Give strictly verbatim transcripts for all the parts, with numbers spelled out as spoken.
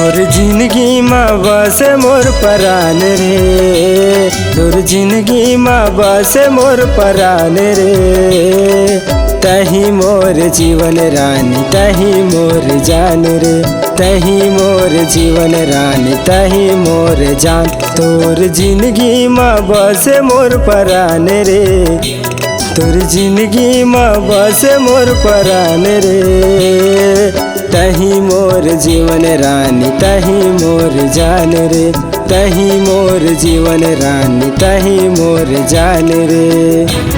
तोर जिंदगी मा बसे मोर परान रे, तोर जिंदगी मा बसे मोर परान रे। तही मोर जीवन रानी, तही मोर जान रे। तही मोर जीवन रानी, तही मोर जान। तोर जिंदगी मा बसे मोर परान रे, तोर जिंदगी मा बसे मोर परान रे। तही मोर जीवन रानी, तही मोर जान रे। तही मोर जीवन रानी, तही मोर जान रे।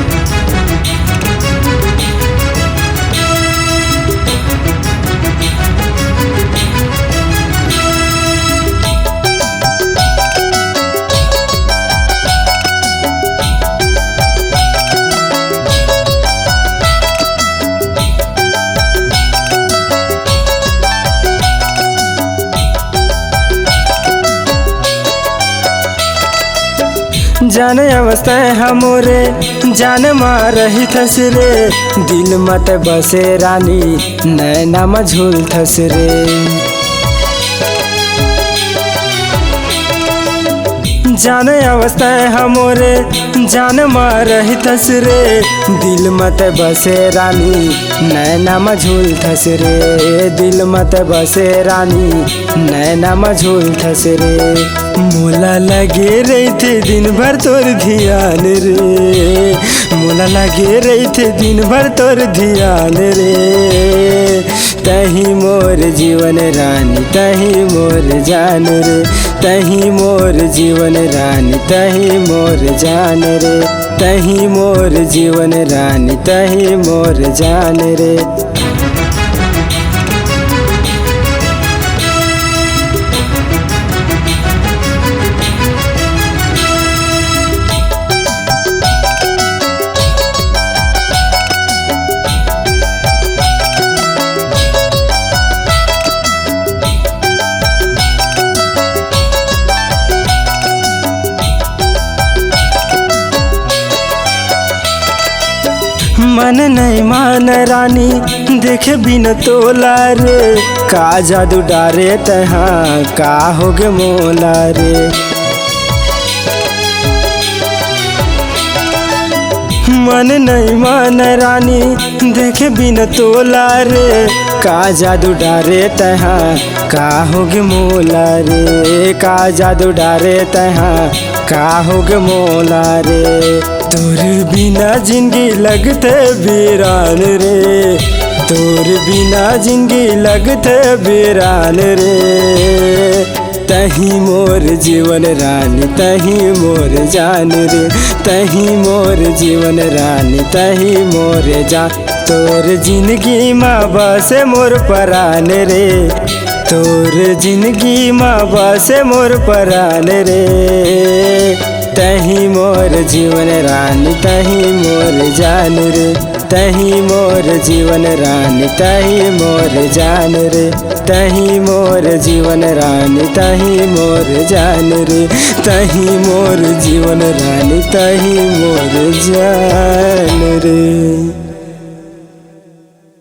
जाने अवस्था हमोरे जान मा रहिथस रे, दिल मत बसे रानी, नैना म झूलथस रे। जाने अवस्था हमोरे जान मा रहिथस रे, दिल मत बसे रानी, नैना म झूलथस रे। दिल मत बसे रानी, नैना म झूलथस रे। मोला लगे रहिथे दिन भर तोर धियान रे, मोला लगे रहिथे दिन भर तोर धियान रे। तही मोर जीवन रानी, तही मोर जान रे। तही मोर जीवन रानी, तही मोर जान रे। तही मोर जीवन रानी, तही मोर जान रे। मन नहीं मान रानी, देखे बिन तोला रे, का जादू डारे तहा, का होगे मोला रे। मन नहीं मान रानी, देखे बिन तोला रे, का जादू डारे तहा, का होगे मोला रे, का जादू डारे तहा, का होगे मोला रे। तोर बिना जिंदगी लगथे बीरान रे, तोर बिना जिंदगी लगथे बीरान रे। तही मोर जीवन रानी, तही मोर जान रे। तही मोर जीवन रानी, तही मोर जान। तोर जिंदगी मा बसे मोर परान रे, तोर जिंदगी मा बसे मोर परान रे। तही मोर जीवन रानी, तही मोर जान रे। तही मोर जीवन रानी, तही मोर जान रे। तही मोर जीवन रानी, तही मोर जान रे। तही मोर जीवन रानी, तही मोर जान